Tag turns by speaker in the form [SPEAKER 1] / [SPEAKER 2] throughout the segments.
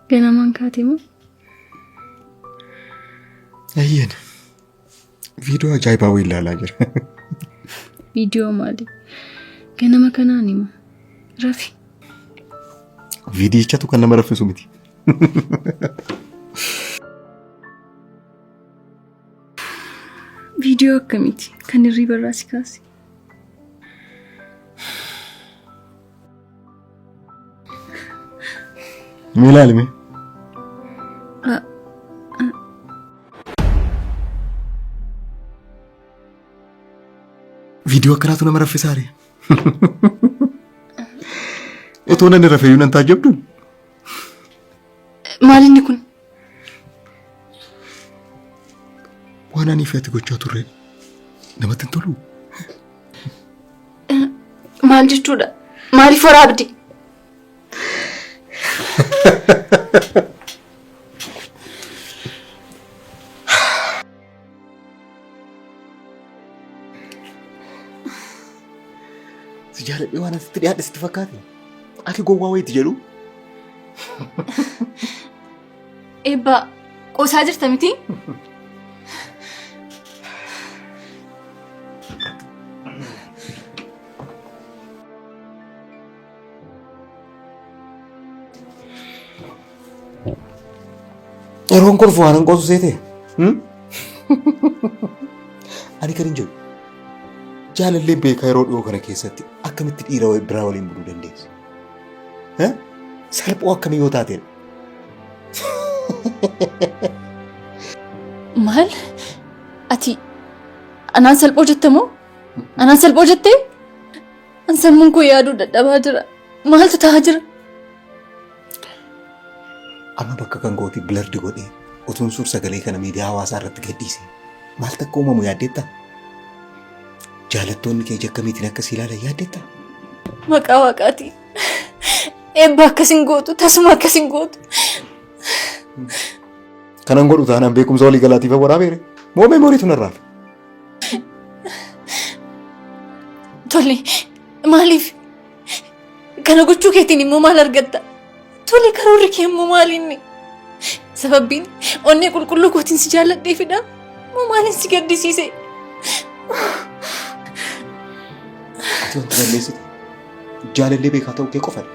[SPEAKER 1] Ganamaan kaate moo?
[SPEAKER 2] Eeyyeen. Viidiyoo ajaa'ibaa wayii ilaalaa jira.
[SPEAKER 1] Viidiyoo maali? Ganama kanaan hima. Rafi.
[SPEAKER 2] Viidiyichatu kan nama raffisu miti.
[SPEAKER 1] Viidiyoo akkamiiti? Kan hirriiba irraa si kaase?
[SPEAKER 2] Mee ilaali mee. Viidiyoo akkanaatu nama raffisaa ree. Otoo nan rafeeyyuu nan taajjabdu.
[SPEAKER 1] Maal inni kun?
[SPEAKER 2] Waan ani fi ati gochaa turre namatti hin tolu.
[SPEAKER 1] Maal jechuudha? Maaliif waraabdi?
[SPEAKER 2] Si jaaladhee waan asitti dhiyaadhe sitti fakkaate? Ati gowwaa wayiiti jedhu.
[SPEAKER 1] Eebbaa qoosaa jirta miti?
[SPEAKER 2] Yeroon kolfu waan hin qoosu seete. Ani kan hin jedhu jaalalleen beekaa yeroo dhiyoo kana keessatti akkamitti dhiira biraa waliin buluu dandeessi? Salphoo akkamii yoo taateen?
[SPEAKER 1] Maal? Ati anaan salphoo jette moo? Anaan salphoo jettee? An sammuun koo yaaduu dadhabaa jira. Maaltu ta'aa jira?
[SPEAKER 2] Amma bakka kan kooti bilardi godhee utuun suur sagalee kana miidiyaa hawaasaa irratti gadhiise maaltu akka uumamu yaaddeetta? Jaalattoonni kee ija akkamiitiin akka si ilaalan yaaddeetta?
[SPEAKER 1] Maqaa waaqaatiin. Eebba akkas hin gootu, tasuma akkas hin gootu.
[SPEAKER 2] Kanan godhu taanaan beekumsa walii galaatiif waraabeere. Moo meemooriitu narraa hafe?
[SPEAKER 1] Tole, maaliif? Kana gochuu keetiin immoo maal argatta? Tole, karoorri kee immoo maal inni? Sababbiin onnee qulqulluu kootiin si jaalladheefidha? Moo maaliin si gaddisiise?
[SPEAKER 2] Ati wanti balleessite jaalallee beekaa ta'uu kee qofadha.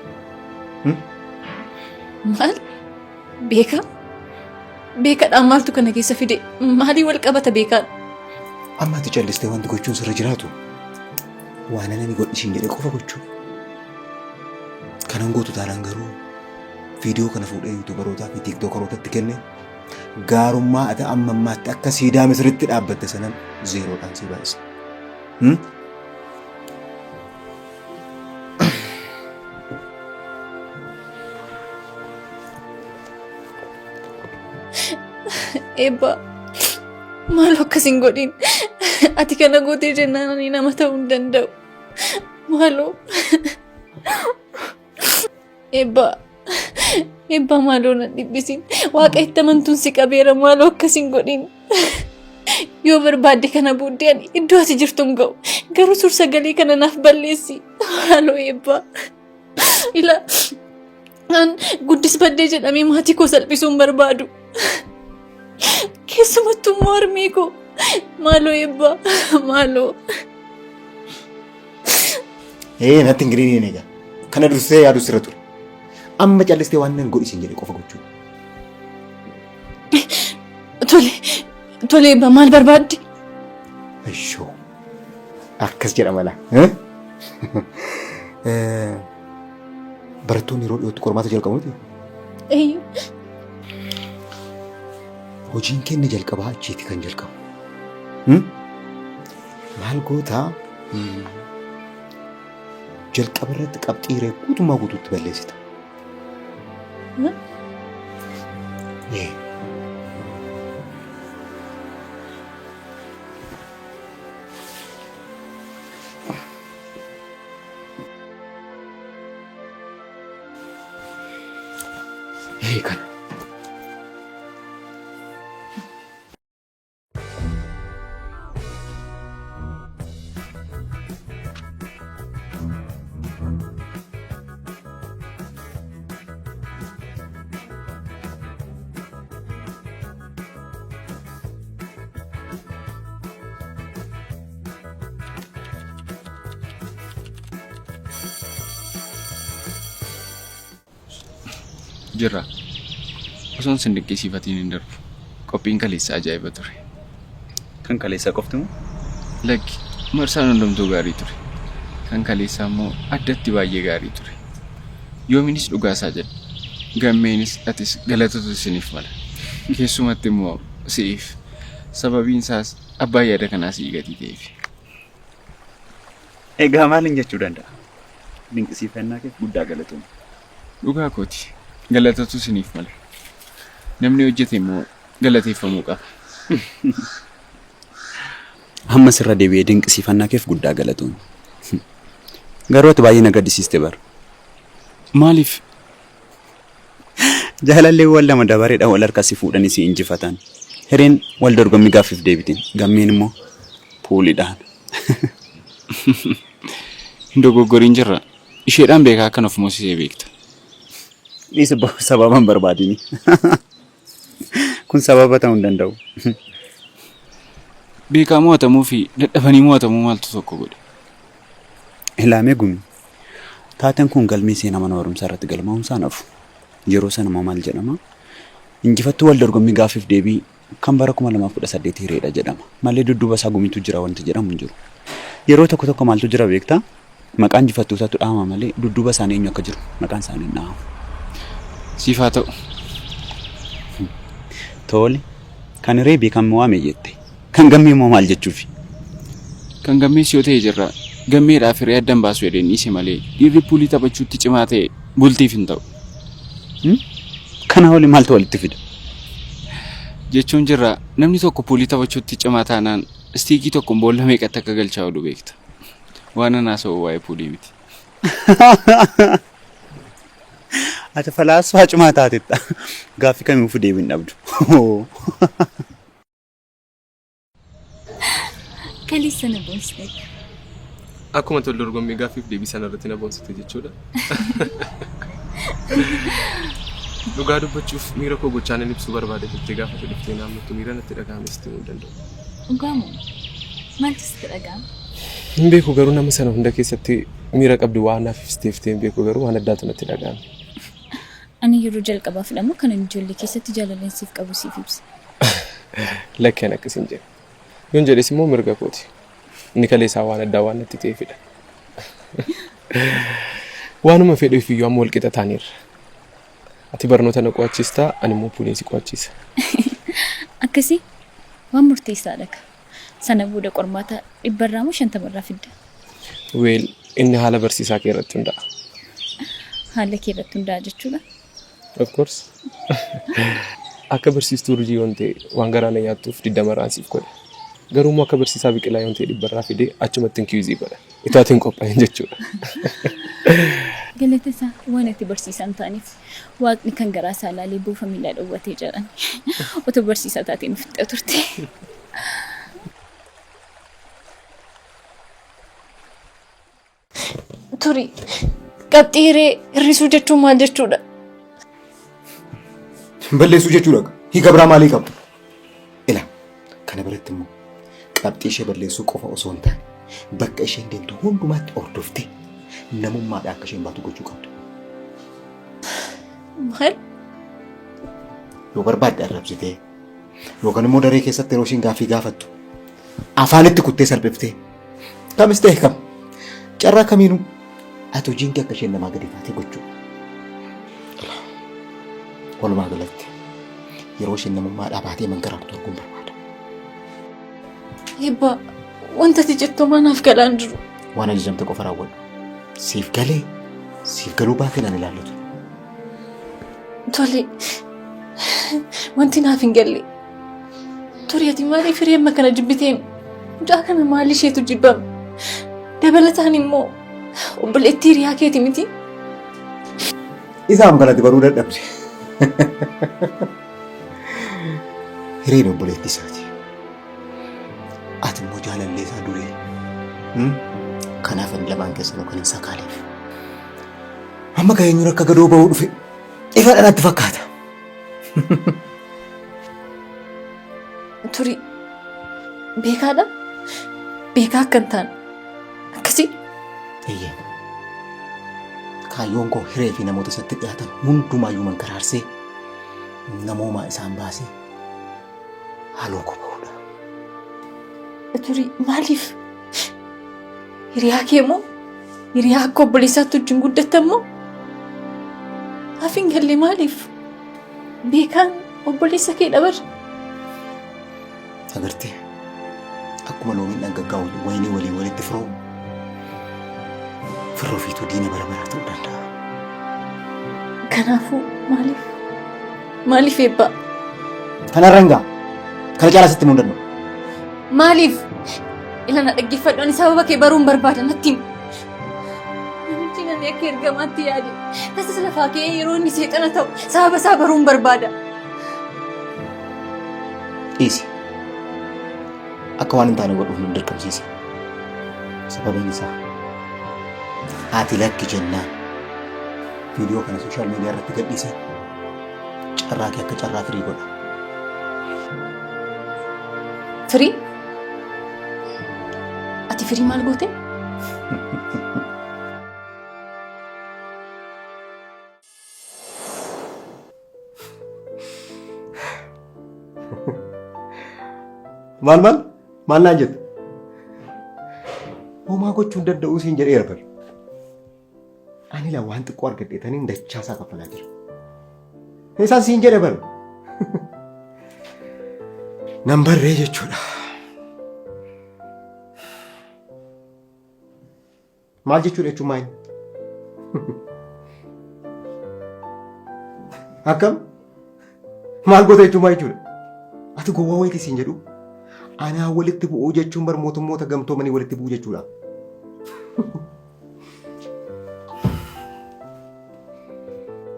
[SPEAKER 1] Maal? Beekaa? Beekaadhaan maaltu kana keessa fide? Maalii wal qabata beekaan?
[SPEAKER 2] Amma ati callistee wanti gochuun sirra jiraatu waan ani godhi siin jedhe qofa gochuu. Kanan gootu taanaan garuu viidiyoo kana fuudhee yuutuubarootaa fi tiiktookarootatti kenne gaarummaa ati amma ammaatti akka siidaa misiritti dhaabbatte sanan zeeroodhaan si baay'isa.
[SPEAKER 1] Eebba maaloo akkas hin godhin. Ati kana gootee jennaan ani nama ta'uu hin danda'u. Maaloo. Eebba eebba maaloo na dhiphisin. Waaqa itti amantuun si qabeera maaloo akkas hin godhin. Yoo barbaadde kana booddee ani iddoo ati jirtu hin ga'u. Garuu suur-sagalee kana naaf balleessi. Maaloo eebbaa. Ila an guddis baddee jedhamee maatii koo salphisuu hin barbaadu. Keessumattuu immoo harmee koo. Maaloo eebbaa. Maaloo.
[SPEAKER 2] Ee natti hin giriiniin egaa. Kana dursee yaadu sirra ture. Amma callistee waan nan godhi siin jedhe qofa gochuu.
[SPEAKER 1] Tole, tole eebbaa maal barbaadde?
[SPEAKER 2] Ishoo akkas jedhama laa. Barattoonni yeroo dhiyootti qormaata jalqabu miti?
[SPEAKER 1] Eeyyuu.
[SPEAKER 2] Hojiin keenya jalqabaa achiiti kan jalqabu. Maal gootaa? Jalqaba irratti qabxii hiree guutummaa guutuutti balleessita. Ee. Ee kana.
[SPEAKER 3] Jirra. Osoon sin dinqisiifatiin hin darbu. Qophiin kaleessaa ajaa'iba ture.
[SPEAKER 4] Kan kaleessaa qofti moo?
[SPEAKER 3] Lakki, marsaan hundumtuu gaarii ture. Kan kaleessaa immoo addatti baay'ee gaarii ture. Yoomiinis dhugaasaa jedha. Gammeenis atis galatatu isiniif mala. Keessumatti immoo si'iif. Sababiin isaas abbaan yaada kanaa si'ii gatii ta'eef.
[SPEAKER 4] Egaa maalin jechuu danda'a? Dinqisiifannaa keef guddaa galatoomi.
[SPEAKER 3] Dhugaa kooti. Galatatu isiniif mala. Namni hojjete immoo galateeffamuu qaba.
[SPEAKER 4] Ammas irra deebi'ee dinqisiifannaa keef guddaa galatoomi. Garuu ati baay'ee na gaddisiiste bar.
[SPEAKER 3] Maaliif?
[SPEAKER 4] Jaalalleewwan lama dabareedhaan wal harkaa si fuudhanii si injifatan. Hireen wal dorgommii gaaffiif deebitiin. Gammeen immoo puuliidhaan.
[SPEAKER 3] Hin dogoggoriin jirra. Isheedhaan beekaa akkan of moosisee beekta.
[SPEAKER 4] Dhiisi sababa hin barbaadini. Kun sababa ta'uu hin danda'u.
[SPEAKER 3] Beekaa mo'atamuu fi dadhabanii mo'atamuu maaltu tokko godhe?
[SPEAKER 4] Ilaamee gumi. Taateen kun galmee seenaa mana barumsaa irratti galmaa'uun isaa hin hafu. Yeroo sana immoo maal jedhama? Injifattuu wal dorgommii gaaffiif deebii kan bara 2018 hireedha jedhama. Malee dudduuba isaa gumitu jira wanti jedhamu hin jiru. Yeroo tokko tokko maaltu jira beektaa? Maqaa injifattootaatu dhahama malee dudduuba isaanii eenyu akka jiru maqaan isaanii hin dhahamu.
[SPEAKER 3] Siif haa ta'u.
[SPEAKER 4] Tole. Kan hiree beekan mo'ame jette. Kan gammee immoo maal jechuufi?
[SPEAKER 3] Kan gammees yoo ta'e jirra. Gammeedhaaf hiree addan baasu jedheen dhiise malee dhiirri puulii taphachuutti cimaa ta'e bultiif hin ta'u.
[SPEAKER 4] Kana waliin maaltu walitti fida?
[SPEAKER 3] Jechuun jirra namni tokko puulii taphachuutti cimaa taanaan istiikii tokkoon boolla meeqatti akka galchaa oolu beekta. Waan an haasa'u waa'ee puulii miti.
[SPEAKER 4] Ati falaasfaa cimaa taatetta. Gaaffii kamiifuu deebii hin dhabdu.
[SPEAKER 1] Kaleessa na boonsite.
[SPEAKER 5] Akkuma tol dorgommii gaaffiif deebii sana irratti na boonsite jechuudha. Dhugaa dubbachuuf miira koo gochaan hin ibsuu barbaade jettee gaafa dhuftee naannottu miira natti dhaga'ame sitti himuu hin danda'u.
[SPEAKER 1] Dhugaa moo? Maaltu sitti dhaga'ame?
[SPEAKER 5] Hin beeku garuu nama sana hunda keessatti miira qabdu waan naaf ibsiteef hin beeku garuu waan addaatu natti dhaga'ame.
[SPEAKER 1] Ani yeroo jalqabaaf dha kanan ijoollee keessatti jaalaleen siif qabu siif ibsa.
[SPEAKER 5] Lakki ani akkas hin jedhe. Yoon jedhes immoo mirga kooti. Inni kaleessaa waan addaa waan natti ta'eefidha. Waanuma fedheef iyyuu amma wal qixa taaneerra. Ati barnoota na qo'achiistaa, ani immoo puuliin si qo'achiisa.
[SPEAKER 1] Akkasii waan murteessaadha ka. Sana booda qormaata dhibbarraa moo shantamarraa fidda?
[SPEAKER 5] Well inni haala barsiisaa kee irratti hundaa'a.
[SPEAKER 1] Haala kee irratti hundaa'a jechuudha.
[SPEAKER 5] Of course. Akka barsiistuu urjii yoon ta'e waan garaa na nyaattuuf digdamarraan siif godha. Garuu immoo akka barsiisaa biqilaa yoon ta'e dhibbarraa fidee achumatti quiz godha. Itoo ati hin qophaa'in jechuudha.
[SPEAKER 1] Galata isaa waan ati barsiisaa hin taaneef waaqni kan garaa isaa ilaalee boofa miilaa dhowwatee jedhan. Otoo barsiisaa taatee nu fixxee turte. Turi qabxii hiree hir'isuu jechuun maal jechuudha?
[SPEAKER 2] Balleessuu jechuudha. Hiika biraa maalii qaba? Ila kana biratti immoo qabxii ishee balleessuu qofa osoo hin taane bakka isheen deemtu hundumaatti hordoftee namummaadhaan akka isheen baatu gochuu qabda.
[SPEAKER 1] Maal?
[SPEAKER 2] Yoo barbaadde arrabsitee yookaan immoo daree keessatti yeroo isheen gaaffii gaafattu afaanitti kuttee salphiftee kamis ta'e kam carraa kamiinuu ati hojiin kee akka isheen namaa gadi taate gochuudha. Walumaa galatti yeroo isheen namummaadhaa baatee mankaraartu arguun barbaada.
[SPEAKER 1] Eebbaa wanta ati jettu maanaaf galaa hin jiru.
[SPEAKER 2] Waan ajajamte qofa raawwadhu. Siif galee siif galuu baatee naan ilaallatu.
[SPEAKER 1] Tole wanti naaf hin galle. Turi ati maaliif hiree amma kana jibbiteen? Mucaa kana maal isheetu jibbama? Dabalataan immoo obboleettii hiriyaa keeti miti?
[SPEAKER 2] Isaam kanatti baruu dadhabde. Hireen obboleettii isaati. Ati immoo jaalallee isaa durii. Kanaaf ani lamaan keessanuu kan hin sakaaleef. Amma kan eenyuun akka gadoo ba'uu dhufe ifa dhalatti fakkaata.
[SPEAKER 1] Turi beekaadha? Beekaa akka hin taane akkasii?
[SPEAKER 2] Eeyyee. Kaayyoon koo hiree fi namoota isatti dhiyaatan hundumaayyuu mankaraarsee namoomaa isaan baasee haaloo koo ba'uudha.
[SPEAKER 1] Turii maaliif? Hiriyaa kee moo? Hiriyaa akka obboleessaatti wajjin guddattan moo? Naaf hin galle maaliif? Beekaan obboleessa kee dhabar.
[SPEAKER 2] Agartee akkuma loomiin dhangaggaa'u wayinii waliin walitti firoomu firra ofiituu diina bara baraa ta'uu danda'a.
[SPEAKER 1] Kanaafuu maaliif? Maaliif eebbaa?
[SPEAKER 2] Kanarra hin ga'a. Kana caalaa sitti himuu hin danda'u.
[SPEAKER 1] Maaliif? Ila na dhaggeeffadhu ani sababa kee baruun barbaada natti himi. Namichi namni akka ergamaatti yaade tasas lafaa ka'ee yeroo inni seexana ta'u sababa isaa baruun barbaada.
[SPEAKER 2] Dhiisi. Akka waan hin taane godhuuf nu dirqamsiise. Sababiin isaa haati lakki jennaan viidiyoo kana sooshaal miidiyaa irratti gadhiisee carraa kee akka carraa firii godha.
[SPEAKER 1] Firii? Ati firii maal goote?
[SPEAKER 2] Maal maal? Maal naan jette? Homaa gochuu hin danda'uu siin jedheera bar. Ani laa waan xiqqoo argadheetaniin dachaa isaa kaffalaa jira. Isaan siin jedhe bar. Nan barree jechuudha. Maal jechuudha jechuun maal? Akkam? Maal goota jechuun maal jechuudha? Ati gowwaa wayitii siin jedhu anaa walitti bu'uu jechuun bar mootummoota gamtoomanii walitti bu'uu jechuudha.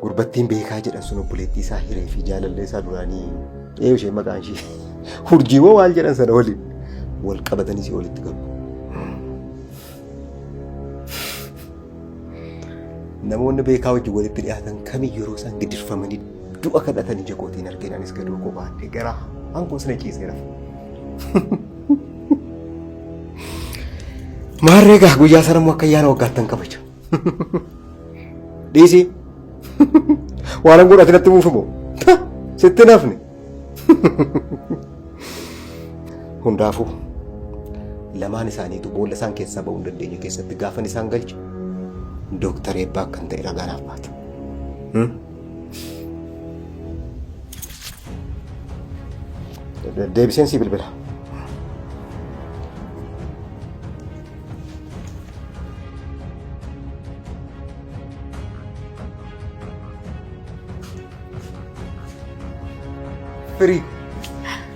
[SPEAKER 2] Gurbattiin beekaa jedhan sun obboleettii isaa hiree fi jaalallee isaa duraanii eenyu isheen maqaan ishee urjiiwwan maal jedhan sana waliin wal qabatanii si walitti qabu. Namoonni beekaa wajjin walitti dhiyaatan kamiyyuu yeroo isaan gidirfamanii du'a kadhatan ija kootiin argeen anis gadoo koo baadhee gara hanqoo sana ciisee rafa. Maarree gaa guyyaa sana immoo akka ayyaana waggaattan kabaja. Dhiisii. Waan an godhate natti buufu moo? Sitti hin hafne. Hundaafuu lamaan isaaniitu boolla isaan keessaa ba'uu hin dandeenye keessatti gaafan isaan galche Dooktar Eebbaa akkan ta'e ragaa naaf baata. Deebiseen sii bilbila. Firii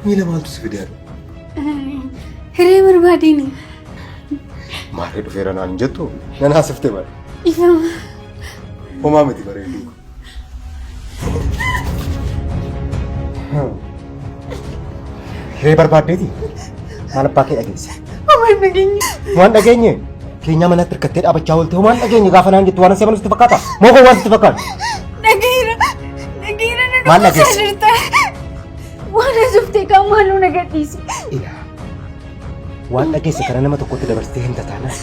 [SPEAKER 2] miila maaltu si fide haadha?
[SPEAKER 1] Hiree barbaadeen.
[SPEAKER 2] Maarree dhufeera naan hin jettu? Nan haasifte bara.
[SPEAKER 1] Ifama.
[SPEAKER 2] Homaa miti bareedduu. Hiree barbaaddeeti? Maal abbaa kee dhageesse?
[SPEAKER 1] Homaa hin dhageenye.
[SPEAKER 2] Waan dhageenye? Keenyaa manatti hirkattee dhaabachaa oolte homaa hin dhageenye gaafa naan jettu waan asii sitti fakkaata? Moo koo waan sitti fakkaata?
[SPEAKER 1] Dhageera. Dhageera na
[SPEAKER 2] Maal
[SPEAKER 1] dubbisaa
[SPEAKER 2] dhageesse?
[SPEAKER 1] jirta. Waan asuftee kan maaloo na gadhiisi.
[SPEAKER 2] Ilaa. Waan dhageesse kana nama tokkotti dabarsitee himta taanaan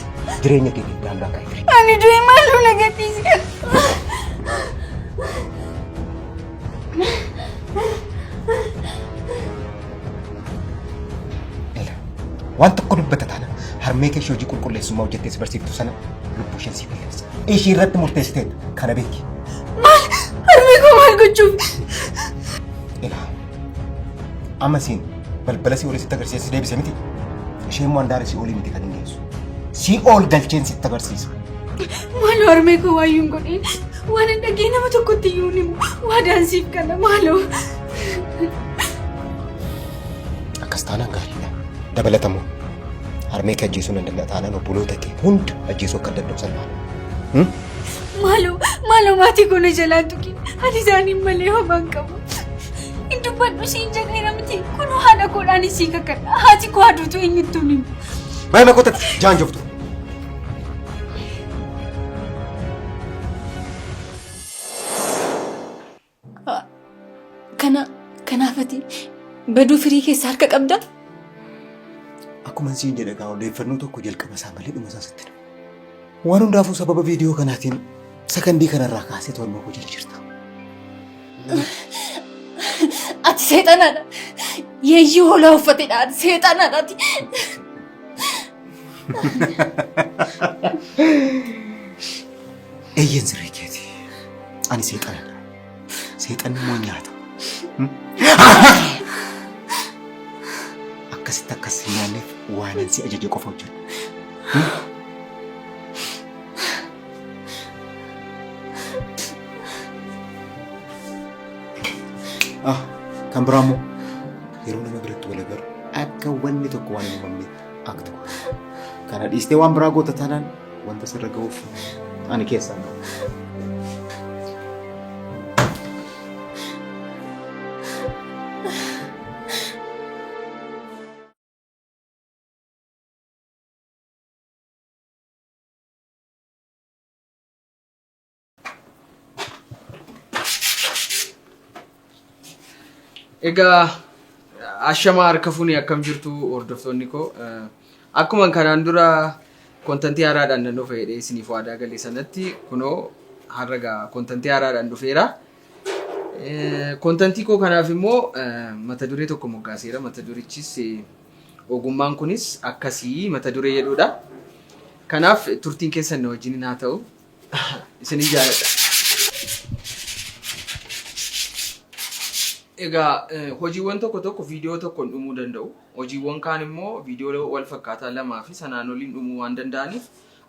[SPEAKER 2] jireenya keetiif daangaa kaa'i firii.
[SPEAKER 1] Ani du'e maaloo na gadhiisi.
[SPEAKER 2] Ela, waan tokko dubbata taanaan harmee kee ishee hojii qulqulleessummaa hojjettee si barsiiftu sana lubbuu isheen si balleessa. Ishii irratti murteessiteetta kana beeki.
[SPEAKER 1] Maal? Harmee koo maal gochuuf?
[SPEAKER 2] Ela, amma siin balbala si olii sitti agarsiisa si deebise miti. Ishee immoo handaara si olii miti kan hin geessu. Si ol galcheen sitti agarsiisa.
[SPEAKER 1] Maaloo harmee koo waayyuu hin godhin. Waan hin dhagee nama tokkotti iyyuu hin himu. Waadaan siif gala maaloo.
[SPEAKER 2] Akkas taanaan gaariidha. Dabalatamoo harmee kee ajjeesuu nan danda'a taanaan obboloota kee hunda ajjeesuu akka danda'u salphaadha.
[SPEAKER 1] Maaloo maaloo maatii koo na jalaan tuqin. Ani isaaniin malee homaa hin qabu. Hin dubbadhu siin jedheera miti. Kunoo haadha koodhaan sii kakadha. Haati koo aduutu eenyuttuu hin himu.
[SPEAKER 2] Baay'ee makootatti jaanjoftu.
[SPEAKER 1] Kana kanaaf ati baduu firii keessa harka qabda?
[SPEAKER 2] Akkuma siin jedhe egaa odeeffannoo tokko jalqaba isaa malee dhuma isaa sitti hima. Waan hundaafuu sababa viidiyoo kanaatiin Sakandii kanarraa kaasee to'annoo koo jala jirta.
[SPEAKER 1] Ati seexanaadha. Yeeyyii hoolaa uffatedha. Ati seexanaadha ati.
[SPEAKER 2] Eeyyeen sirrii keeti. Ani seexanadha. Seexanni immoo nyaata. Akkasitti akkas hin nyaanneef waanan si ajaje qofa hojjedhu. Ah, kan biraa immoo yeroo nama biratti wal agarru akka wanni tokko waan hin uumamnetti akti goota. Kana dhiistee waan biraa goota taanaan wanta sirra ga'uuf ani keessaan qabu.
[SPEAKER 3] Egaa ashamaa harka fuunee akkam jirtu hordoftoonni koo. Akkuma kanaan dura kontantii haaraadhaan nan dhufa jedhee isiniif waadaa gale sanatti kunoo har'a gaa kontantii haaraadhaan dhufeera. Kontantii koo kanaaf immoo mata duree tokko moggaaseera. Mata durichis Ogummaan kunis akkasii mata duree jedhudha. Kanaaf turtiin keessan na wajjiniin haa ta'u. Isinin jaaladha. Egaa hojiiwwan tokko tokko viidiyoo tokkoon dhumuu danda'u. Hojiiwwan kaan immoo viidiyoo wal fakkaataa lamaa fi sanaan oliin dhumuu waan danda'aniif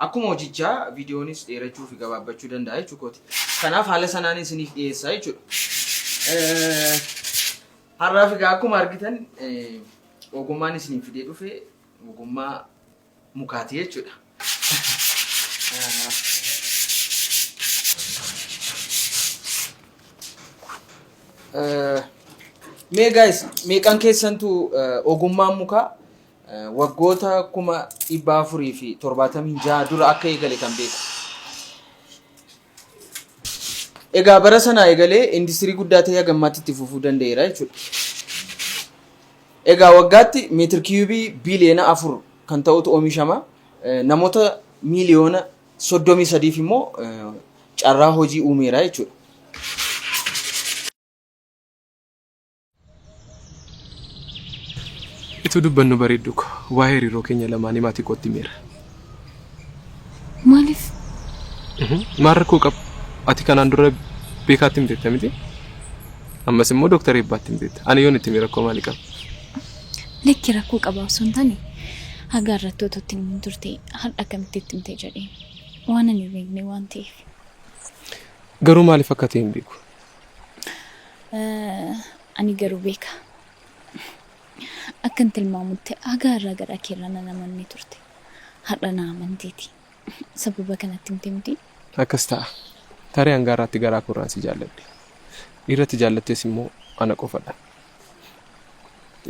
[SPEAKER 3] akkuma hojichaa viidiyoonis dheerachuu fi gabaabbachuu danda'a jechuu kooti. Kanaaf haala sanaan isiniif dhiyeessaa jechuudha. Har'aaf egaa akkuma argitan ogummaan isiniif fidee dhufe ogummaa mukaati jechuudha. Mee guys meeqan keessantu ogummaan mukaa waggoota 476,000 dura akka eegale kan beeku? Egaa bara sanaa eegalee industirii guddaa ta'ee haga ammaatti itti fufuu danda'eera jechuudha. Egaa waggaatti meetir kiyuubii biiliyoona 4 kan ta'utu oomishama. Namoota miiliyoona 33f immoo carraa hojii uumeera jechuudha.
[SPEAKER 5] Ituu dubbannu bareeddu ko waa'ee hariiroo keenya lamaanii maatii kootti himeera.
[SPEAKER 1] Maaliif?
[SPEAKER 5] Maal rakkoo qaba? Ati kanaan dura beekaatti himteetta miti? Ammas immoo Dooktar Eebbaatti himteetta. Ani yoon itti hime rakkoo maalii qaba?
[SPEAKER 1] Lakki rakkoo qaba osoo hin taane haga irratti otoo itti hin himin turte har'a akkamitti itti himte jedheen waan ani hin beekne waan ta'eef.
[SPEAKER 5] Garuu maaliif akka ta'e hin beeku.
[SPEAKER 1] Ani garuu beeka. Akkan tilmaamutti haga har'aa garaa keerraa nan amanne turte. Har'a na amanteeti. Sababa kanatti himte miti?
[SPEAKER 5] Akkas ta'a. Tarii hanga har'aatti garaa koorraan si jaalladhe. Dhiira ati jaallattes immoo ana qofadha.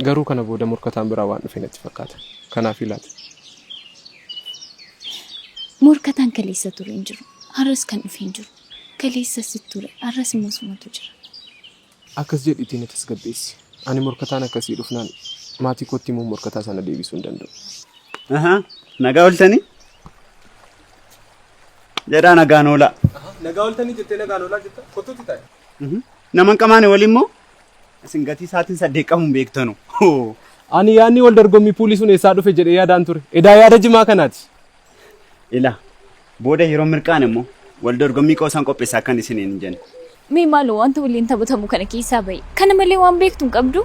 [SPEAKER 5] Garuu kana booda morkataan biraa waan dhufe natti fakkaata. Kanaafi laata?
[SPEAKER 1] Morkataan kaleessa ture hin jiru. Har'as kan dhufe hin jiru. Kaleessas situ ture, har'as immoo sumatu jira.
[SPEAKER 5] Akkas jedhiitii na tasgabbeessi. Ani morkataan akkasii dhufnaan maatii kootti himuun morkataa sana deebisuu hin danda'u.
[SPEAKER 4] Ahaa, nagaa ooltanii? Jedhaa nagaan oolaa.
[SPEAKER 5] Nagaa ooltanii jettee nagaan oolaa jetta? Kottuuti taa'i.
[SPEAKER 4] Nama hin qamaane waliin moo? Isin gatii sa'aatiin saddeet qabu hin beektanu. Hoo.
[SPEAKER 5] Ani yaadni wal dorgommii puulii sun eessaa dhufe jedhee yaadaan ture. Edaa yaada jimaa kanaati.
[SPEAKER 4] Ilaa booda yeroo mirqaane immoo wal dorgommii qoosaan qopheessa akkan isiniin hin jenne.
[SPEAKER 1] Mee maaloo wanta waliin taphatamu kana keessaa ba'i. Kana malee waan beektu hin qabdu.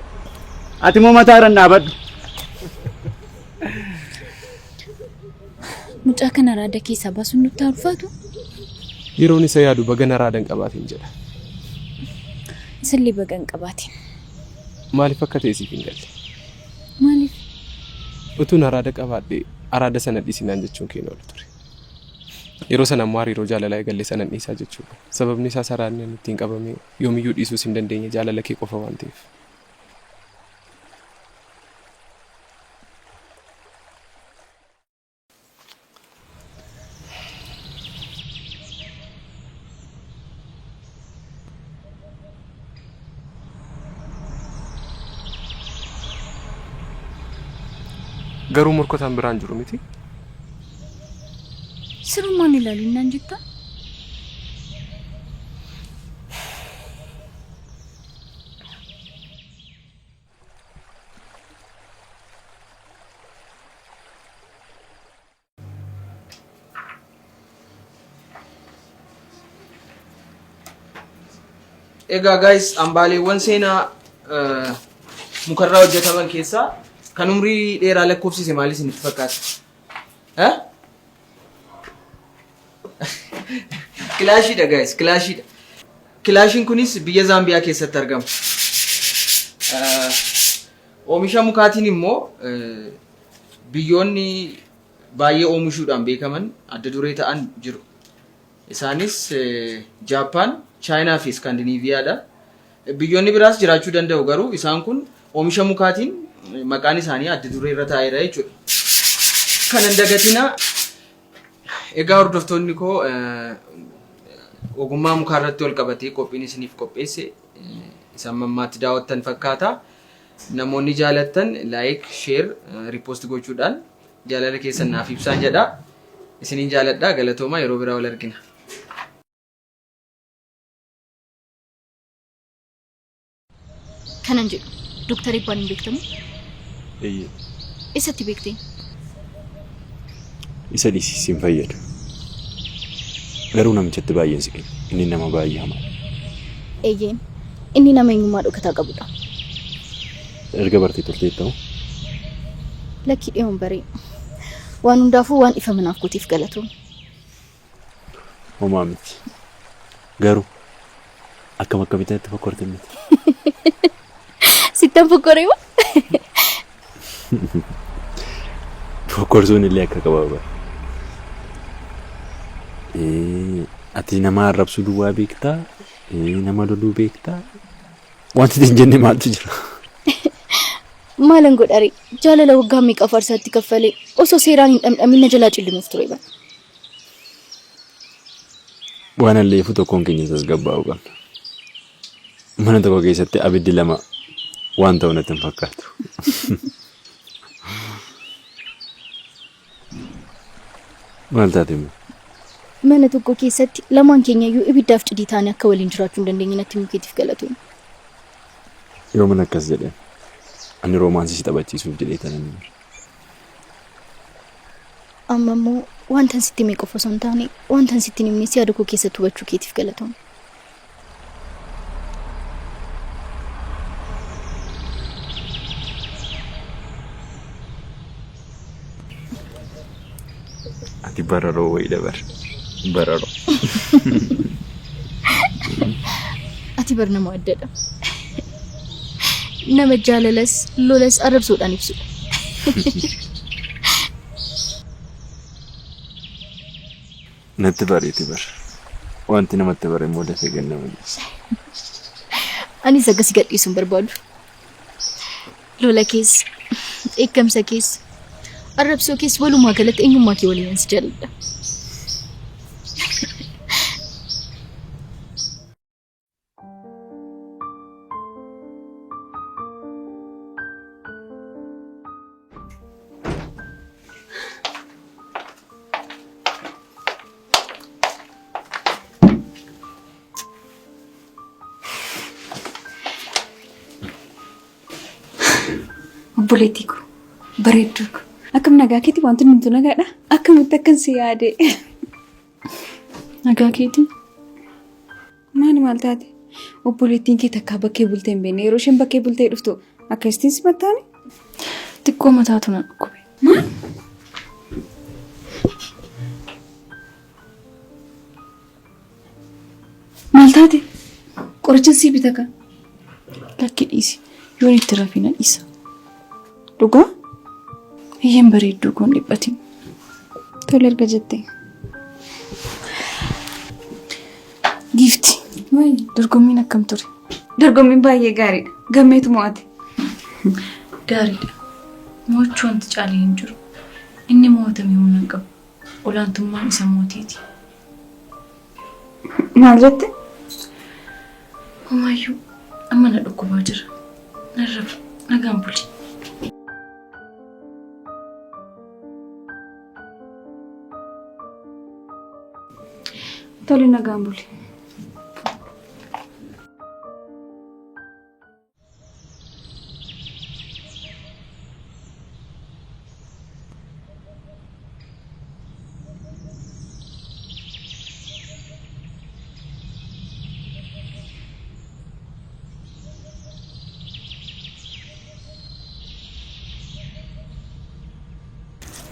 [SPEAKER 4] Ati immoo mataa irra hin dhaabadhu.
[SPEAKER 1] Mucaa kana raada keessaa baasuun nutti haa ulfaatu.
[SPEAKER 5] Yeroon isa yaadu baga na raada hin qabaatin jedha.
[SPEAKER 1] Isallee baga hin qabaatin.
[SPEAKER 5] Maaliif akka ta'e siif hin galle.
[SPEAKER 1] Maaliif?
[SPEAKER 5] Utuun araada qabaadhee araada sana dhiisi naan jechuun kee hin oolu ture. Yeroo sana immoo hariiroo jaalalaa eegalle sanan dhiisaa jechuudha. Sababni isaas araadni ani ittiin qabame yoomiyyuu dhiisuus hin dandeenye jaalala kee qofa waan ta'eef. Garuu morkataan biraan jiru miti.
[SPEAKER 1] Sirumaan ilaalin naan jettaa?
[SPEAKER 6] Egaa guys, hambaaleewwan seenaa mukarraa hojjetaman keessaa kan umrii dheeraa lakkoofsise maal isinitti fakkaata? Eh? Kilaashiidha guys, kilaashiidha. Kilaashiin kunis biyya Zaambiyaa keessatti argama. Oomisha mukaatiin immoo biyyoonni baay'ee oomishuudhaan beekaman adda duree ta'an jiru. Isaanis Jaappaan, Chaayinaa fi Iskaandiniiviyaadha. Biyyoonni biraas jiraachuu danda'u garuu isaan kun oomisha mukaatiin maqaan isaanii adda duree irra taa'eera jechuudha. Kana hin dagatinaa. Egaa hordoftoonni koo ogummaa mukaa irratti wal qabatee qophiin isiniif qopheesse isa amma ammaatti daawwattan fakkaata. Namoonni jaalattan like, share, repost gochuudhaan jaalala keessan naaf ibsaan jedha. Isiniin jaaladha galatoomaa yeroo biraa wal argina.
[SPEAKER 1] Kanan jedhu Dooktar Eebbaan hin beektamu?
[SPEAKER 4] Eeyyee.
[SPEAKER 1] Eessatti beekteen?
[SPEAKER 4] Isa dhiisi sin fayyadu. Garuu namichatti baay'een siqin. Inni nama baay'ee hamaadha.
[SPEAKER 1] Eeyyeen. Inni nama eenyummaa dhokataa qabudha.
[SPEAKER 4] Erga bartee turteetta moo?
[SPEAKER 1] Lakkii dhiyoon baree. Waan hundaafuu waan dhiifama naaf gooteef galatoomi.
[SPEAKER 4] Homaa miti. Garuu akkam akkamitti natti fokkorte miti.
[SPEAKER 1] Sittan fokkoree moo?
[SPEAKER 4] Fokkorsuun illee akka qaba bara. Ati nama arrabsuu duwwaa beektaa? Nama loluu beektaa? Wanti hin jenne maaltu jira?
[SPEAKER 1] Maalan godhare jaalala waggaa meeqa faarsaatti kaffalee osoo seeraan hin dhamdhamin na jalaa cillimuuf ture bara.
[SPEAKER 4] Waan alleefu tokkoon keenya tasgabbaa'uu qabna. Mana tokko keessatti abiddi lama waan ta'u natti hin fakkaatu. Maal taate immoo?
[SPEAKER 1] Mana tokko keessatti lamaan keenya iyyuu ibiddaaf cidii taane akka waliin jiraachuu hin dandeenye natti himuu keetiif galatoomi.
[SPEAKER 4] Yooman akkas jedhe? Ani roomaansii si taphachiisuuf jedhee tanan bara.
[SPEAKER 1] Amma immoo wantan sitti hime qofa osoo hin taane wantan sitti hin himnes yaada koo keessatti hubachuu keetiif galatoomi.
[SPEAKER 4] Ati bararoo wayiidha bar. Bararoo.
[SPEAKER 1] Ati bar nama addadha. Nama jaalalas lolas arrabsoodhaan ibsudha.
[SPEAKER 4] Natti bareeti bar. Wanti namatti bare immoo dafee gad nama dhiisa.
[SPEAKER 1] Anis akka si gadhiisu hin barbaadu. Lola keessa, dheekkamsa keessa, arrabsoo keessa walumaa galatti eenyummaa kee waliin si jaalladha.
[SPEAKER 7] Obboleettii koo bareedduu koo akkam nagaa keeti wanti hundumtuu nagaadha akkamitti akkan si yaade.
[SPEAKER 1] Nagaa keetii?
[SPEAKER 7] Maali maal taate? Obboleettiin kee takkaa bakkee bultee hin beekne yeroo isheen bakkee bultee dhuftu akkasittiin simattaani?
[SPEAKER 1] Xiqqoo mataatu na dhukkube.
[SPEAKER 7] Maal? Maal taate? Qorichan sii bita kan.
[SPEAKER 1] Lakki dhiisi. Yoon itti rafe na dhiisa.
[SPEAKER 7] Dhugaa?
[SPEAKER 1] Eeyyeen bareedduu koo hin dhiphatin.
[SPEAKER 7] Tole erga jettee.
[SPEAKER 1] Giifti. Dorgommiin akkam ture?
[SPEAKER 7] Dorgommiin baay'ee gaariidha. Gammeetu mo'ate.
[SPEAKER 1] Gaariidha. Mo'achuu wanti caalee hin jiru. Inni mo'atame humna hin qabu. Olaantummaan isa mootiiti.
[SPEAKER 7] Maal jette?
[SPEAKER 1] Homaayyuu amma na dhukkubaa jira. Nan rafa. Nagaan buli.
[SPEAKER 7] Tole nagaan buli.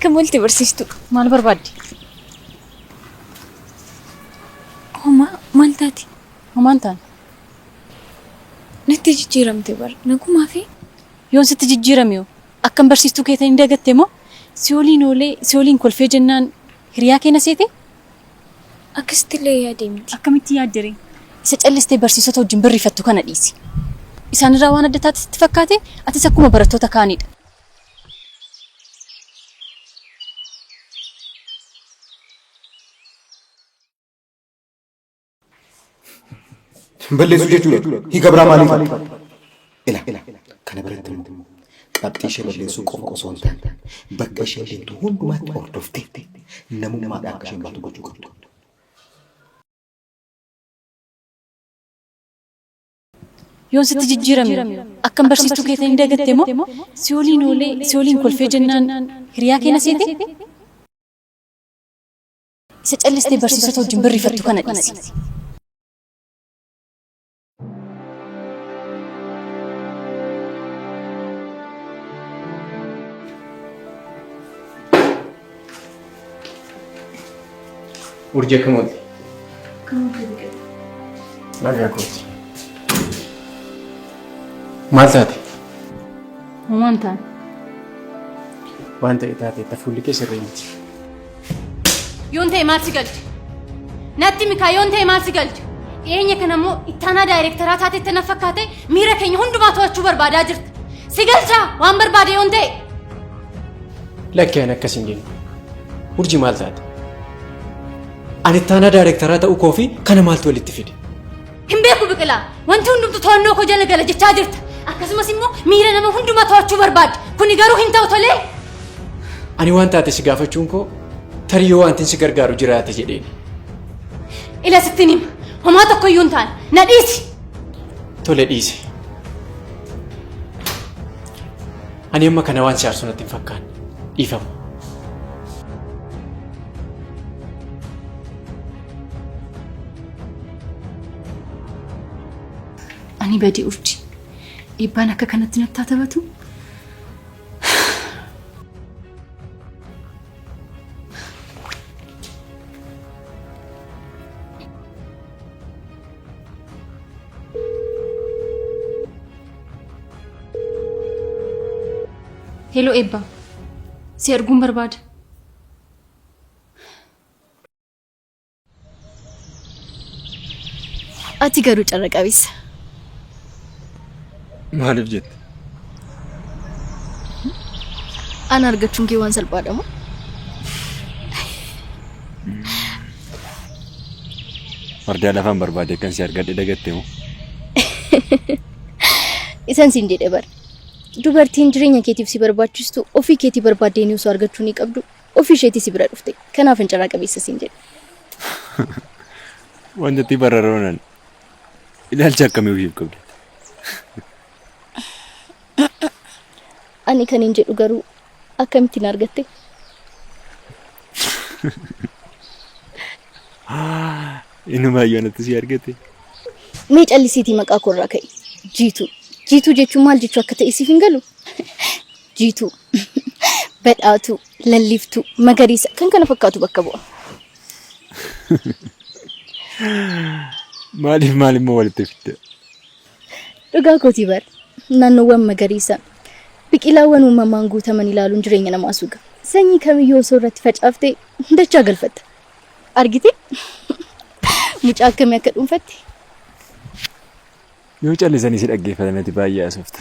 [SPEAKER 1] Akkam oolte barsiistuu?
[SPEAKER 8] Maal barbaadde?
[SPEAKER 1] Homaa maal taate?
[SPEAKER 8] Homaan taane.
[SPEAKER 1] Natti jijjiiramte bar. Nagumaa fi
[SPEAKER 8] Yoon sitti jijjiirame hoo? Akkam barsiistuu kee ta'e hin dagatte moo? Si waliin oolee si waliin kolfee jennaan hiriyaa kee na seete?
[SPEAKER 1] Akkasitti illee yaadee miti.
[SPEAKER 8] Akkamitti yaadde ree? Isa callistee barsiisota wajjin birrifattu kana dhiisi. Isaanirraa waan adda taate sitti fakkaate atis akkuma barattoota kaaniidha.
[SPEAKER 2] Balleessuu jechuudha. Hiika biraa maalii qaba? Ila kana biratti immoo qabxii ishee balleessuu qofa osoo hin taane bakka isheen deemtu hundumaatti hordoftee namummaadhaan akka isheen baatu gochuu qabdu.
[SPEAKER 8] Yoon sitti jijjiirame akkam barsiistuu kee ta'e hin dagatte moo? Si waliin oolee si waliin kolfee jennaan hiriyaa kee na seete? Isa callistee barsiisota wajjin birrifattu kana dhiisi.
[SPEAKER 3] Urjii akkam oolte? Nagaa kooti. Maal taate?
[SPEAKER 8] Homaan taane.
[SPEAKER 3] Waan ta'e taateetta fuulli kee sirrii miti.
[SPEAKER 8] Yoon ta'e maal si galche? Natti mikaa yoon ta'e maal si galche? Dhiyeenya kana immoo ittaanaa daayirektaraa taatetti na fakkaate miira keenya hundumaa to'achuu barbaadaa jirta. Si galchaa waan barbaade yoon ta'e.
[SPEAKER 3] Lakki ani akkas hin jenne. Urjii maal taate? Ani ittaanaa daayirektaraa ta'uu koo fi kana maaltu walitti fide?
[SPEAKER 8] Hin beeku Biqilaa. Wanti hundumtu to'annoo koo jala gala jechaa jirta. Akkasumas immoo miira nama hundumaa to'achuu barbaadda. Kuni garuu hin ta'u tolee.
[SPEAKER 3] Ani waan taate si gaafachuun koo tarii yoo wantin si gargaaru jiraate jedheeni.
[SPEAKER 8] Ila sittin hima. Homaa tokko iyyuu hin taane. Na dhiisi.
[SPEAKER 3] Tole dhiise. Ani amma kana waan si aarsu natti hin fakkaanne. Dhiifama.
[SPEAKER 8] Ani badii urji. Dhiibbaan akka kanatti natti haa taphatu. Hello Eebba. Si arguun barbaada.
[SPEAKER 1] Ati garuu carra qabeessa.
[SPEAKER 3] Maaliif jette?
[SPEAKER 1] Ana argachuun kee waan salphaadha moo?
[SPEAKER 3] Fardaa lafaan barbaade akkan si argadhe dagatte moo?
[SPEAKER 1] Isan siin jedhe bara. Dubartiin jireenya keetiif si barbaachistu ofii keetii barbaaddee ni osoo argachuu ni qabdu ofii isheetii si bira dhufte. Kanaaf hin carraa qabeessa siin jedhe.
[SPEAKER 3] Wanta itti bararoonan ilaalcha akkamii ofiif qabda?
[SPEAKER 1] Ani kan hin jedhu garuu akkamittiin argatte?
[SPEAKER 3] Inumaayyuu anatti si argate.
[SPEAKER 1] Mee callisiitii maqaa koo irraa ka'i. Jiituu. Jiituu jechuun maal jechuu akka ta'e siif hin galu? Jiituu. Badhaatuu, lalliftuu, magariisa kan kana fakkaatu bakka bu'a.
[SPEAKER 3] Maaliif maal immoo walitti fidda?
[SPEAKER 1] Dhugaa kootii bar. Naannoowwan magariisa biqilaawwan uumamaan guutaman ilaaluun jireenya namaa suga. Sanyii kamiyyuu osoo irratti facaaftee dachaa galfatta. Argite? Mucaa akkamii akka dhuunfatte?
[SPEAKER 3] Yoo callisanii si dhaggeeffatan ati baay'ee haasofta.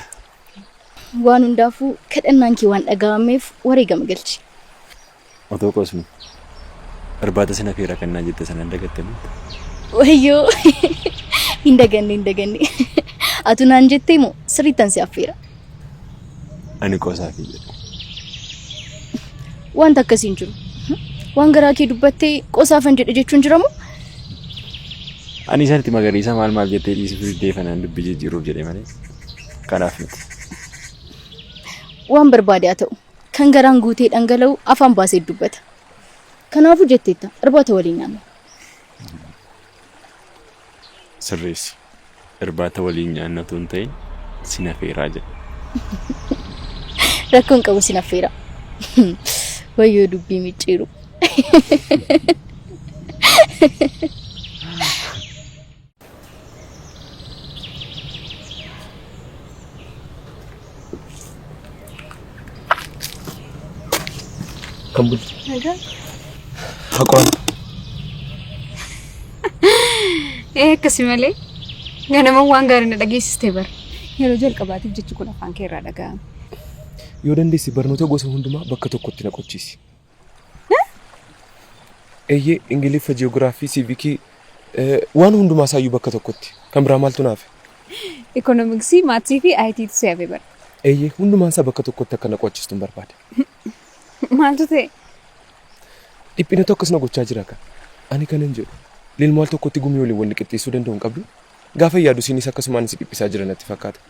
[SPEAKER 1] Waan hundaafuu kadhannaan kee waan dhaga'ameef wareegama galchi.
[SPEAKER 3] Otoo qoosnu irbaata sin afeera kan naan jette sana hin dagatte moo?
[SPEAKER 1] Wayyoo hin daganne hin daganne. Atu naan jettee moo sirriittan si affeera.
[SPEAKER 3] Ani qoosaafi jedhe.
[SPEAKER 1] Wanta akkasii hin jiru. Waan garaa kee dubbattee qosaafan jedhe jechuun jira moo?
[SPEAKER 3] Ani isaan magariisa maal maal jettee dhiisuuf diddee fanaan dubbii jijjiiruuf jedhe malee kanaaf miti.
[SPEAKER 1] Waan barbaade haa ta'u. Kan garaan guutee dhangala'u afaan baasee dubbata. Kanaafuu jetteetta irbaata waliin nyaanna.
[SPEAKER 3] Sirreessi. Irbaata waliin nyaanna otoo hin ta'in sin afeeraa jedhe.
[SPEAKER 1] Rakkoon qabu sin affeera. Wayyoo dubbii micciiru.
[SPEAKER 5] Kan bulti. Haqoon.
[SPEAKER 7] Ee akkasi malee ganama waan gaarii na dhageessiste bara. Yeroo jalqabaatiif jechi kun afaan kee irraa dhaga'ame.
[SPEAKER 5] Yoo dandeesse barnoota gosa hundumaa bakka tokkotti na qochiisi. Eeyyee Ingiliffa, Ji'oogiraafii, Siivikii waan hundumaa isaayyuu bakka tokkotti. Kan biraa maaltu naaf?
[SPEAKER 7] Ikoonomiksii, maatsii fi ITtu si hafe bara.
[SPEAKER 5] Eeyyee hundumaan isaa bakka tokkotti akka na qo'achiistu hin barbaada.
[SPEAKER 7] Maaltu ta'e?
[SPEAKER 5] Dhiphinatu akkas na gochaa jira kan. Ani kanan jedhu lilmoo al tokkotti gumii waliin wal qixxeessuu danda'u hin qabdu. Gaafa yaadu isiinis akkasumaan si dhiphisaa jira natti fakkaata.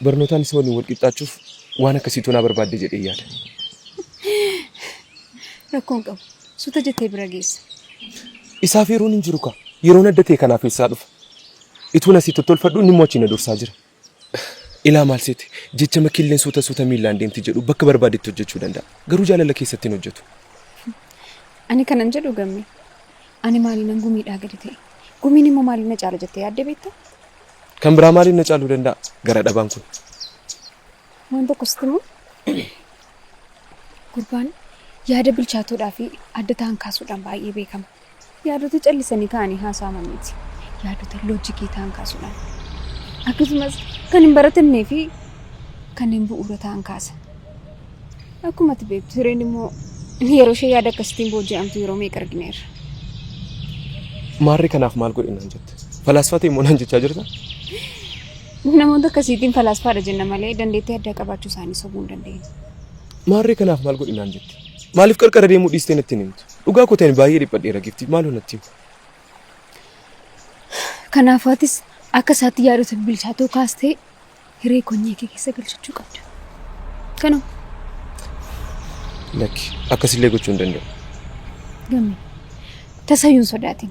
[SPEAKER 5] Barnootaan isa waliin wal qixxaachuuf waan akkasiitu naa barbaadde jedhee yaada.
[SPEAKER 7] Rakkoon qabu. Suuta jettee bira geessa.
[SPEAKER 5] Isaaf yeroon hin jiru kaa. Yeroon adda ta'e kanaaf eessaa dhufa? Ituun asii tottolfadhu inni immoo achii na dursaa jira. Ilaa maal seete jechama killeen suuta suuta miillaan deemti jedhu bakka barbaadetti hojjechuu danda'a. Garuu jaalala keessatti hin hojjetu.
[SPEAKER 7] Ani kanan jedhu gamme. Ani maaliinan gumiidhaa gadi ta'e? Gumiin immoo maaliin na caala jettee yaaddee beektaa?
[SPEAKER 5] Kan biraa maaliin na caaluu danda'a? Gara dhabaan kun.
[SPEAKER 7] Waan tokko sitti himu. Gurbaan yaada bilchaatoodhaa fi adda ta'an kaasuudhaan baay'ee beekama. Yaadota callisanii ka'anii haasa'aman miti. Yaadota loojikii ta'an kaasuudhaan. Akkasumas kan hin baratamnee fi kanneen bu'uura ta'an kaasa. Akkuma ati beektu hireen immoo yeroo ishee yaada akkasiitiin booji'amtu yeroo meeqa argineerra.
[SPEAKER 5] Maarree kanaaf maal godhi naan jette? Falaasfaa ta'e immoo naan jechaa jirta?
[SPEAKER 7] Namoota akkasiitiin falaasfaadha jenna malee dandeettii addaa qabaachuu isaanii sobuu hin dandeenyu.
[SPEAKER 5] Maarree kanaaf maal godhi naan jette? Maaliif qarqara deemuu dhiistee natti hin himtu? Dhugaa koo ta'een baay'ee dhiphadheera giftii maaloo natti himi.
[SPEAKER 7] Kanaafuu atis akka isaatti yaadota bilchaatoo kaastee hiree konyee kee keessa galchachuu qabda. Kanuma.
[SPEAKER 5] Lakki akkasillee gochuu hin danda'u.
[SPEAKER 7] Gamme tasayyuu hin sodaatin.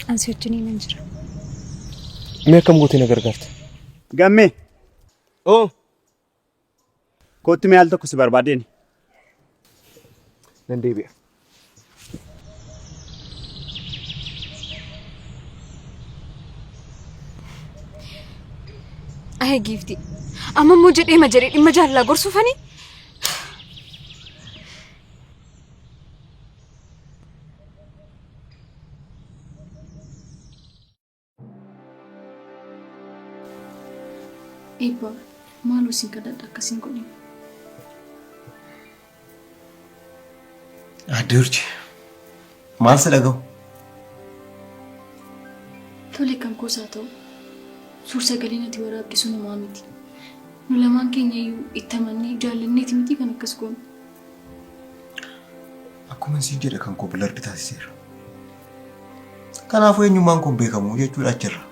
[SPEAKER 7] An si wajjiniin nan jira.
[SPEAKER 5] Mee akkam gootee na gargaarta?
[SPEAKER 4] Gammee
[SPEAKER 5] Oo
[SPEAKER 4] kootti mee al tokko si barbaadeen.
[SPEAKER 5] Nan deebi'a.
[SPEAKER 7] Ayi giiftii. Amma immoo jedheema jedhee dhimma jaalalaa gorsuufani.
[SPEAKER 1] Eebba maaloo sin kadhadha akkas hin godhin.
[SPEAKER 2] Aadde Urji, maal si dhaga'u?
[SPEAKER 1] Tole kan koos haa ta'u. Suur sagaleen ati waraabde sun homaa miti. Nu lamaan keenya iyyuu itti amannee jaallanneeti miti kan akkas goonu.
[SPEAKER 2] Akkuma siin jedhe kan koo bilardi taasiseera. Kanaafuu eenyummaan kun beekamu jechuudha achirra.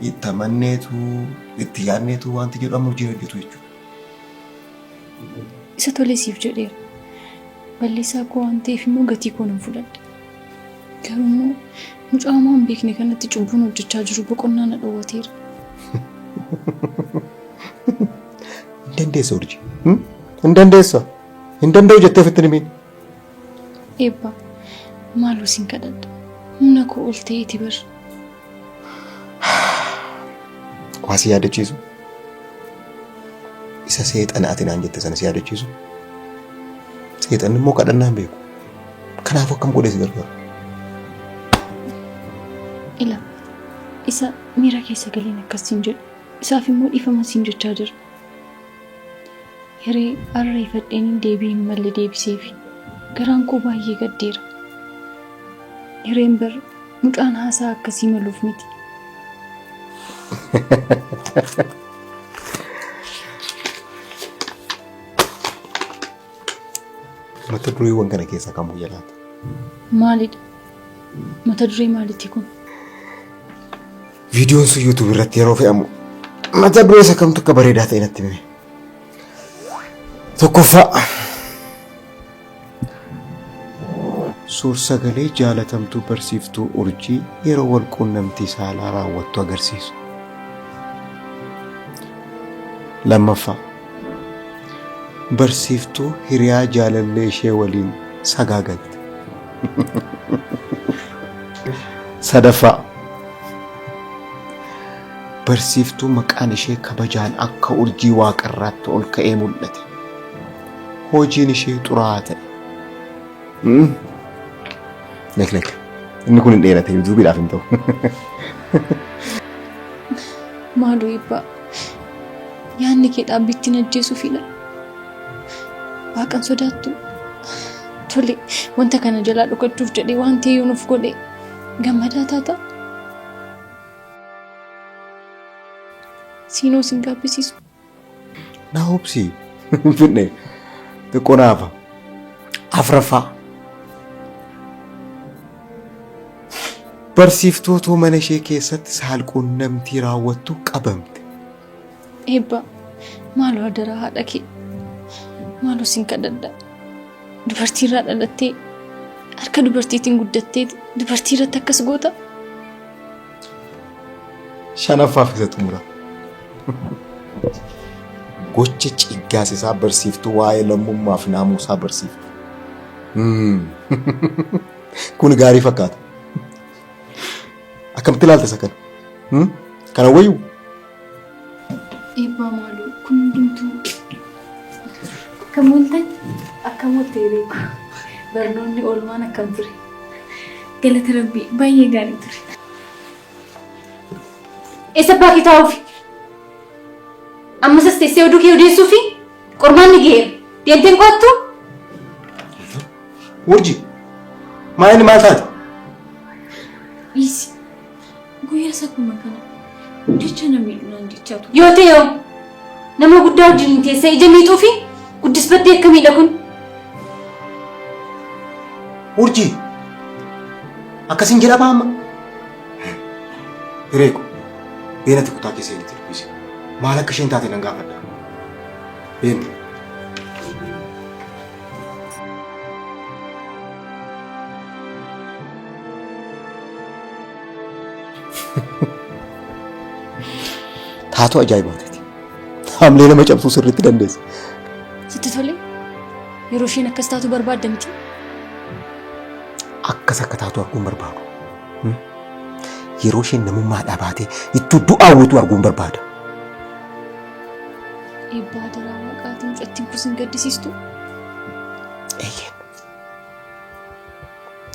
[SPEAKER 2] Itti amanneetu, itti yaadneetu wanti jedhu amma hojii hojjetu jechuudha.
[SPEAKER 1] Isa tole siif jedheera. Balleessaa koo waan ta'eef immoo gatii koo nan fudhadha. Garuu immoo mucaa homaa hin beekne kanatti cubbuun hojjechaa jiru boqonnaa na dhowwateera.
[SPEAKER 2] Hin dandeessa urji. Hin dandeessa. Hin danda'u jettee ofitti hin himiin.
[SPEAKER 1] Eebba maaloo sin kadhadha. Humna koo ol ta'eeti bar.
[SPEAKER 2] Waa si yaadachiisu. Isa seexana ati naan jette sana si yaadachiisu. Seexanni immoo kadhannaa hin beeku. Kanaafuu akkam godhee si gargaara?
[SPEAKER 1] Ila isa miira keessa galeen akkas siin jedhu. Isaaf immoo dhiifama siin jechaa jira. Hiree arra ifadheenin deebii hin malle deebiseefi. Garaan koo baay'ee gaddeera. Hireen bar mucaan haasaa akkasii maluuf miti.
[SPEAKER 2] Mata dureewwan kana keessaa kam guyya laata?
[SPEAKER 1] Maalidha? Mata duree maaliiti kun?
[SPEAKER 2] Viidiyoon sun YouTube irratti yeroo fe'amu mata duree isa kamtu akka bareedaa ta'e natti hime. Tokkoffaa suur-sagalee jaalatamtuu barsiiftuu urjii yeroo wal quunnamtii saalaa raawwattu agarsiisu. Lammaffaa Barsiiftuu hiriyaa jaalallee ishee waliin sagaagalte. Sadaffaa. Barsiiftuu maqaan ishee kabajaan akka urjii waaqarraatti ol ka'ee mul'ate. Hojiin ishee xuraa'aa ta'e. Lek lek. Inni kun hin dheerate yuutuubiidhaaf hin ta'u.
[SPEAKER 1] Maaloo Eebbaa, yaadni kee dhaabbiitti na ajjeesuufidha. Waaqan sodaattu. Tole, wanta kana jalaa dhokachuuf jedhee waan ta'e yoo nuuf godhe gammadaa taata. Siinoo sin gaabbisiisu.
[SPEAKER 2] Na obsi. Finfinne xiqqoo naafa. Afraffaa. Barsiiftuu otoo mana ishee keessatti saalquunnamtii raawwattu qabamte.
[SPEAKER 1] Eebba, maaloo adaraa haadha kee. Maaloo sin kadhadha. Dubartiirraa dhalattee harka dubartiitiin guddattee dubartii irratti akkas goota?
[SPEAKER 2] Shanaffaaf isa xumura. Gocha ciiggaasisaa barsiiftuu waa'ee lammummaaf naamusaa barsiiftu. Kun gaarii fakkaata. Akkamitti ilaalta isa kana? Kana wayyuu?
[SPEAKER 1] Eebbaa maaloo kun hundumtuu. Akkam ooltan? Akkam oolte beeku? Barnoonni oolmaan akkam ture? Galata Rabbii baay'ee gaarii ture.
[SPEAKER 8] Eessa abbaa kee taa'uufi? Ammas as teessee oduu kee odeessuufi? Qormaanni ga'eera. Deemtee hin qo'attuu?
[SPEAKER 2] Urji, maa inni maal taate?
[SPEAKER 1] Dhiisi. Guyyaa isa akkuma kana jecha na miidhu naan jechaa ture.
[SPEAKER 8] Yoo ta'e hoo? Nama guddaa wajjin teessee ija miixuufi guddisbaddee akkamiidha kun?
[SPEAKER 2] Urji, akkasiin jedhama amma. Hireeko, beenati kutaa keessa seenitti dubbisi. Maal akka isheen taate nan gaafadha. Been. Taatoo ajaa'ibaati. Haamlee nama cabsuu sirriitti dandeessa.
[SPEAKER 1] Sitti tole? Yeroo isheen akkas taatu barbaadda miti?
[SPEAKER 2] Akkas akka taatu arguun barbaadu. Yeroo isheen namummaa dhabaatee ittuu du'aa hawwitu arguun barbaada.
[SPEAKER 1] Eebbaa adaraa waaqaatiin mucattiin kun sin gaddisiistu?
[SPEAKER 2] Eeyyeen.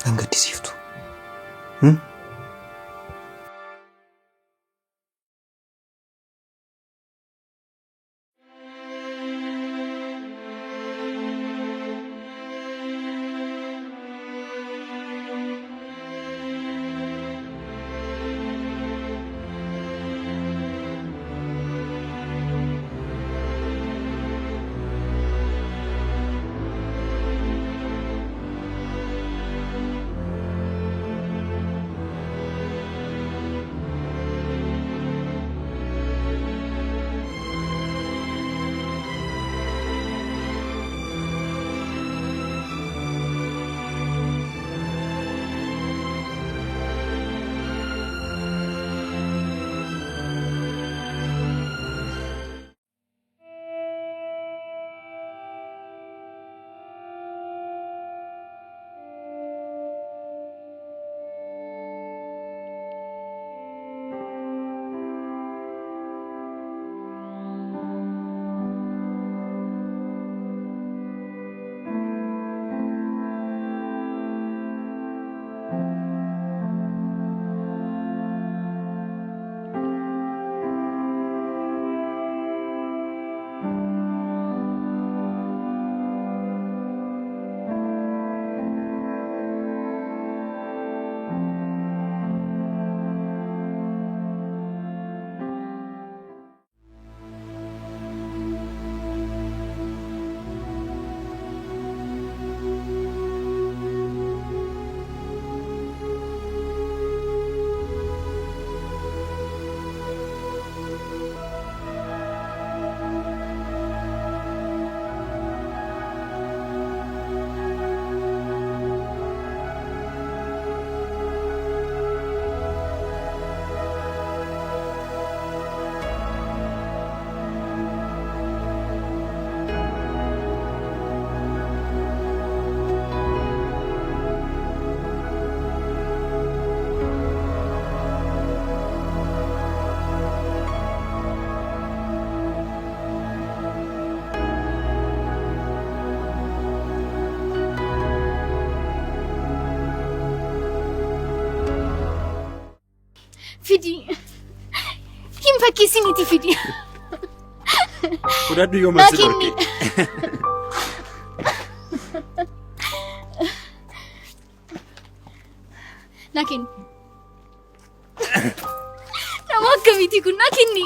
[SPEAKER 2] Nan gaddisiiftu.
[SPEAKER 1] Fidi. Hin fakkeessiniiti fidi.
[SPEAKER 4] Fudhadhu yoo
[SPEAKER 1] Naa
[SPEAKER 4] mansi
[SPEAKER 1] kenni.
[SPEAKER 4] dhorke.
[SPEAKER 1] Naa kenni. Nama akkamiiti kun naa kenni.